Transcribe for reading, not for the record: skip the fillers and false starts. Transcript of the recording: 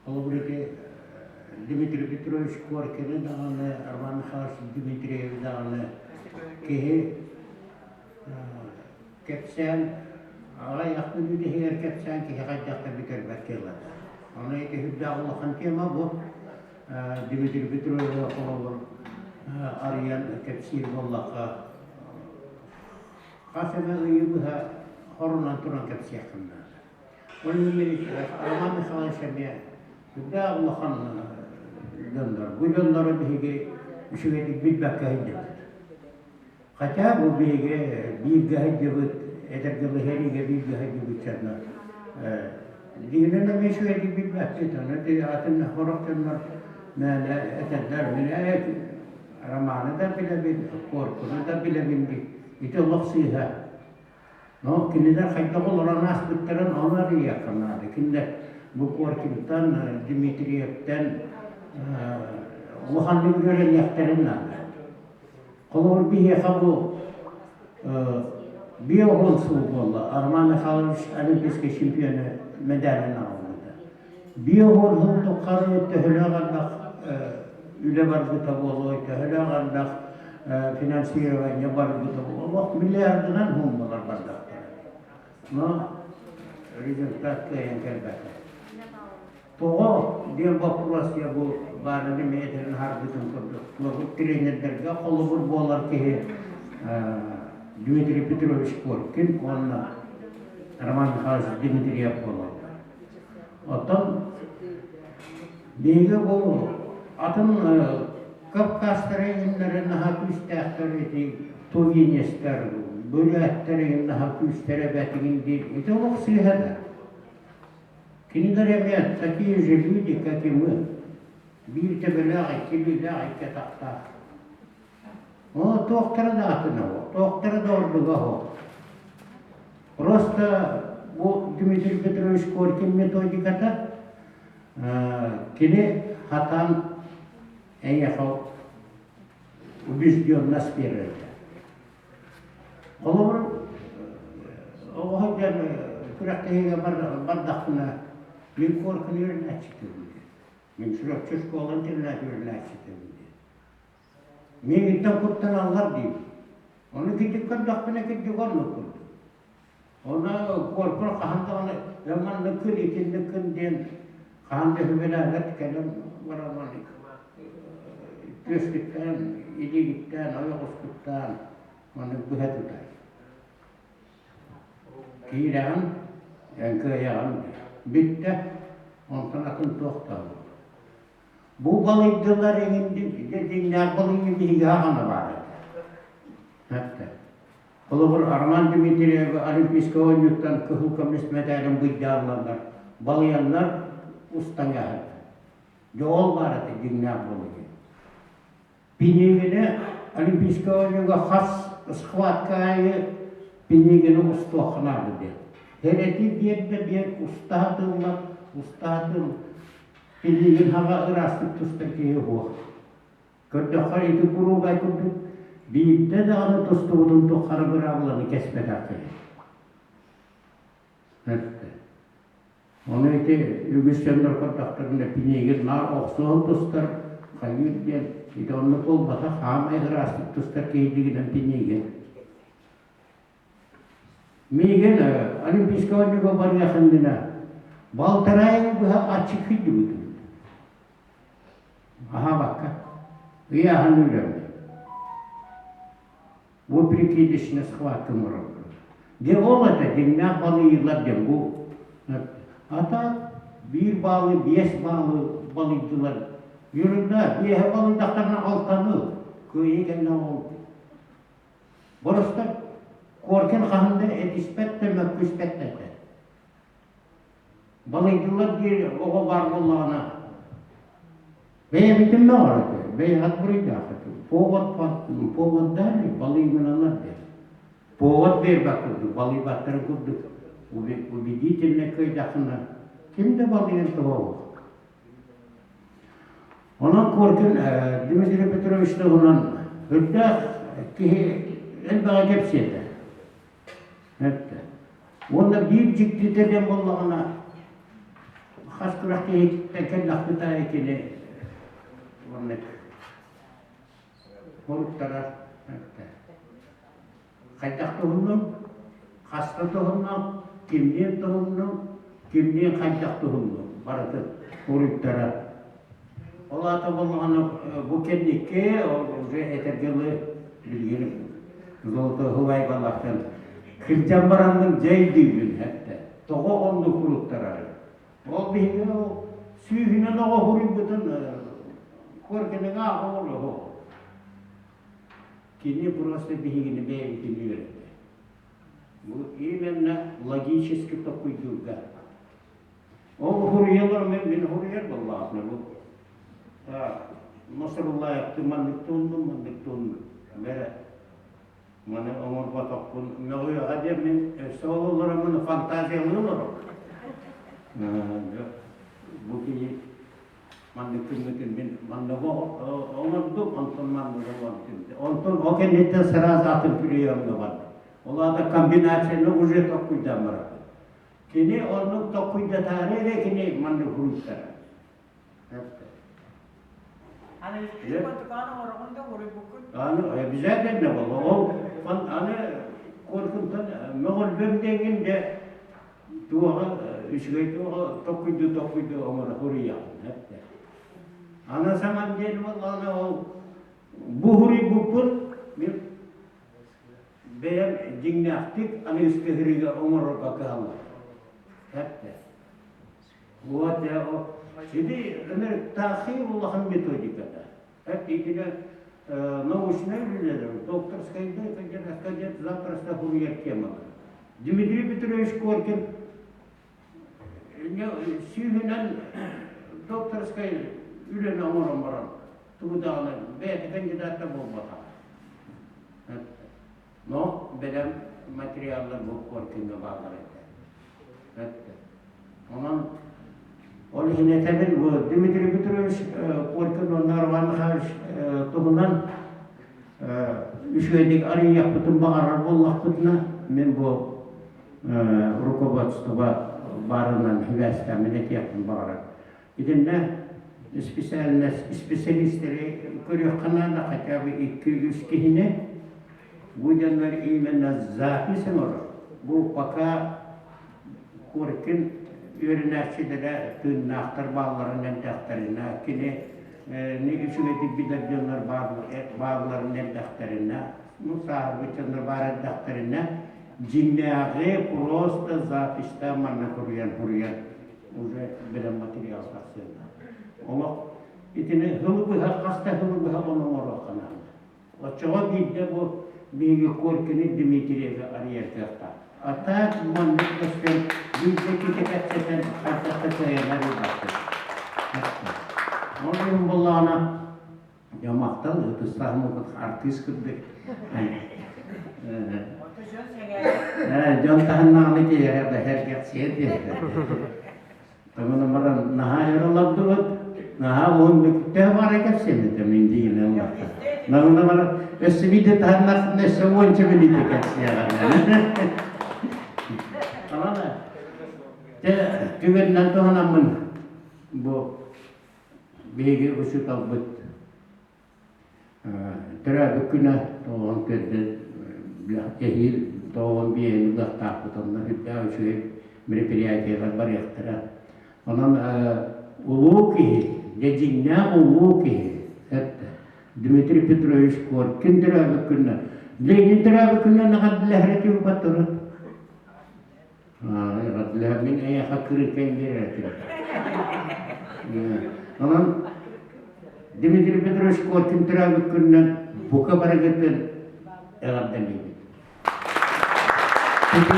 Холобур ити Дмитрий Петрович Коркины даҕаны, Роман Михайлович Дмитриеви даҕаны киһи кэпсээн аҕыйах мүнүүтэ иһигэр кэпсээн киһи хайдах да бүтэрбэт дьыалата. Ону ити сүрдээх улахан тема бу. Дмитрий Петрович холобур арыйан кэпсиир буоллахха хас эмэ ыйы быһа хорунан туран кэпсиэххин наада. Ол иһин Роман Михайлович эмиэ сүрдээх улахан дьоннор. Бу дьоннору биһиги үчүгэйдик билбэккэ сылдьабыт. Хотя бу биһиги бииргэ сылдьыбыт, эдэргэ сэриигэ бииргэ сылдьыбыт дьоннор дьиҥинэн эмиэ үчүгэйдик билбэппит. Ону атын сорох дьоннор мээнэ этэллэр, мин Романы да билэбин, Коркуну да билэбин дии. Ити олох сыыһа. Но кинилэр хайдах олорон ааспыттарын ону арыйыахха наада. Кинилэр бу Коркинтан, Дмитриевтэн улаханнык үөрэниэхтэрин наада. Холобур, биһиэхэ бу биогон сыл буолла. Роман Михайлович олимпийскай чемпиона медалин аҕалбыта. Биогон сыл тухары төһөлөөх элбэх үлэ барбыта буолуой, төһөлөөх элбэх финансирование барбыта буолуо. Олох миллиардынан сууммалар бардахтара. Но результат кыайан кэлбэтэ. Тоҕо диэн боппуруос я бу баарын эмиэ этэрин аһарбытын курдук. Бу тренердэргэ холобур буолар киһи Дмитрий Петрович Коркин уонна Роман Михайлович Дмитриев буолаллар. Оттон биһиги бу атын Кавказтар иҥиннэрэ наһаа күүстээхтэр ити тувинецтэр, бүрээттэр иҥин наһаа күүстэрэ эбэтигин диир. Ити олох сыыһа да. Кинилэр эмиэ такие же люди, как и мы. Биир төбөлөөх, икки илиилээх, икки атахтаах. О, туохтара да атына суох, туохтара да ордуга суох. Просто бу Дмитрий Петрович Коркин методиката кини хатан эйиэхэ убежденность биэрэр этэ. Холобур, оҕо сылдьан күрэхтэһиигэ бардахпына, мин Коркин үөрэнээччитэбин диэн. Мин Чурапчы школа интернат үөрэнээччитэбин диэн. Миигиттэн куттаналлар диибин. Ону кырдьык көрдөхпүнэ кырдьык оннук курдук. Ону Коркин хаһан даҕаны эн манныккын, итинниккин диэн хаһан да сүбэлээбэт кэлэн баран маннык түөскүттээн, илиигиттээн, ойоҕоскуттаан маннык быһа тутар. Киирэҕин, эн кыайаҕын бүттэ, онтон атын туох да буолуо. Бу балыйдылар эҥин дьиҥнээх балыйыы биһиги аҕана баар этэ. Эттэ. Холобур, Роман Дмитриев Олимпийскай оонньууттан кыһыл көмүс мэтээлин быйдаалланнар, балыйаннар устан ааһыт. Дьэ ол баар этэ дьиҥнээх балыйыы. Пинигини Олимпийскай оонньууга хас схватка аайы Пинигини устуохха наада диэн. Хэрэти биэр да биэр устаһа тыллар, устаһа тыл Пинигин хаҕа ыраастык тустар киһи суох. Көрдөххө ити куруубай курдук биирдэ даҕаны тустубутун тухары быраабыланы кэспэтэх киһи. Эттэ. Ону ити үгүс дьоннор көрдөхтөрүнэ Пинигин наар охсуһан тустар, хайыыр диэн ити оннук буолбатах, хаамай ыраастык тустар киһи дигинэн Пинигин. Миигин Олимпийскай оонньууга барыах иннинэ балтараа ый быһа аччык сылдьыбытым. Аһаабакка. Ыйааһын үлэм. Бу прикидочная схватка оҥороллор. Дьэ ол этэ дьиҥнээх балыйыылар диэн бу. А так биир баалы, биэс баалы балыйдылар. Ерунда, биэһэ балыйдахтарына алтаны. Кыайыы кэннэ ол. Боростуой Коркин хаһан да этиспэт да, мөккүспэт да этэ. Балыйдылар диир оҕо баар буоллаҕына, бэйэбитин мөҕөр этэ, бэйэҕит буруйдаах этэ. Повод повод дали, балыймыналар диэн. Повод биэрбэт курдук, балыйбаттарын курдук убедительно кыайдаххына, ким да балыйан туһа Онон Коркин Дмитрий Петрович туһунан үрдээх киһи элбэҕи кэпсиэтэ. Эттэ. Уонна биир дьиктитэ диэн буоллаҕына, Хас күрэхтэһииттэн кэллэхпит аайы кини маннык хоруктара Хайдах туһуннуҥ? Хаста туһуннуҥ? Кимниин туһуннуҥ? Кимниин хайдах туһуннуҥ? Барытын хоруйдара. Ол аата буоллаҕына бу кэнникки уже этэргэ дылы билигин золотой һубайбалаахтан кырдьан бараммын дьэ өйдүүбүн эттэ. Тоҕо оннук суруттарарый? Ол биһиги ол сүүһүнэн оҕо суруйбутун Коркиныҥа оҕолоһо. Кини просто биһигини бэйэбитин үөрэтэр. Бу именно логически толкуйдуурга. Ол суруйаллар мен мин суруйар буоллаҕына бу Насруллаевты маннык тууннум, маннык тууннум. Бэрэ маны оҥорботохпун мөҕүөҕэ диэн мин өссө ол олороммун фантазиялыы олоробун. Бу киһи маннык күммүтүн мин манныгы оҥордум, онтон манныгы оҥордум. Онтон ол кэнниттэн сразу атын приемҥа бардым. Ол аата комбинацияны уже толкуйдаан барабын. Кини оннук толкуйдатаары эрэ кини маннык суруйтарар. Аны контукаан оҥороҕун да уруйбуккун? Аны обязательно буолла. Ол аны Коркунтан мөҕүлбэм диэҥҥин дьэ туоҕа үчүгэй туоҕа толкуйдуу толкуйдуу оҥоро суруйаҕын эттэ. Аны саман диэн буоллаҕына ол бу суруйбуппун мин бэйэм дьиҥнээхтик аныгыскы ыһырыыга оҥорорго кыһаллар. Эттэ. Вот ити ынырыктаахый улахан методиката. Итини научнай үлэлэр, докторскайда кадет запросто суруйар темалар. Дмитрий Петрович Коркин сүүһүнэн докторскай үлэни оҥорон баран тугу даҕаны бэйэтэ кандидат да буолбатах. Но бэлэм материаллар бу Коркиҥҥа бааллар этэ. Онон ол иһин этэбин бу Дмитрий Петрович Коркин уонна Роман Михайлович туһунан үчүгэйдик арыйыахпытын баҕарар буоллахпытына, мин бу руководство баарынан сибээстээммин этиэхпин баҕарар. Итиннэ специалистэри көрүөххэ наада хотя бы икки-үс киһини. Бу дьоннор именно запись оҥорор. Бу пока Коркин үөрэнээччилэрэ тыыннаахтар баалларын эрдэхтэринэ, кини үчүгэйдик билэр дьоннор баалларын эрдэхтэринэ, ну, сааһырбыт дьоннор баар эрдэхтэринэ, дьиҥнээҕи просто записьтаан манна суруйан уже бэлэм материал тахсыаҕа. Олох итини сылы быһа хас да сылы быһа ону оҥоруохха наада. Оччоҕо биирдэ бу биһиги Коркины Дмитриевы арыйар кыахтаах. А так маннык көстөн биирдэ кити кэпсэтэн хайдах да кыайан арыйбаппыт. Ол иһин буоллаҕына дьэ махтал ытыстаах артыыс курдук. Дьон таһыннаҕына киһиэхэ да сэргэхсийэ диэтэ. Тымына баран наһаа өр олордубут, наһаа уһуннук төһө баара кэпсиэммитэ мин диигинэн улахта. Намына баран өссө биирдэ таһыннахпына өссө уонча мүнүүтэ кэпсиэҕэ. Онон дьэ түгэнинэн туһанаммын бу биһиги учууталбыт Төрөөбүт күнэ тоҕуһун төрдүн эһиил тоҕуһун биэһин ылыахтаахпыт онно сүрдээх үчүгэй мероприятиелар барыахтара. Онон улуу киһи, дьэ дьиҥнээх улуу киһи эттэ. Дмитрий Петрович Коркин төрөөбүт күнэ. Ленин төрөөбүт күнүнэн эҕэрдэлэһэрэ тиийбэт турар. Мин эйиэхэ кырыыкайын биэрэр этим. Онон Дмитрий Петрович Коркин төрөөбүт күнүнэн бука барыгытын эҕэрдэлиибит.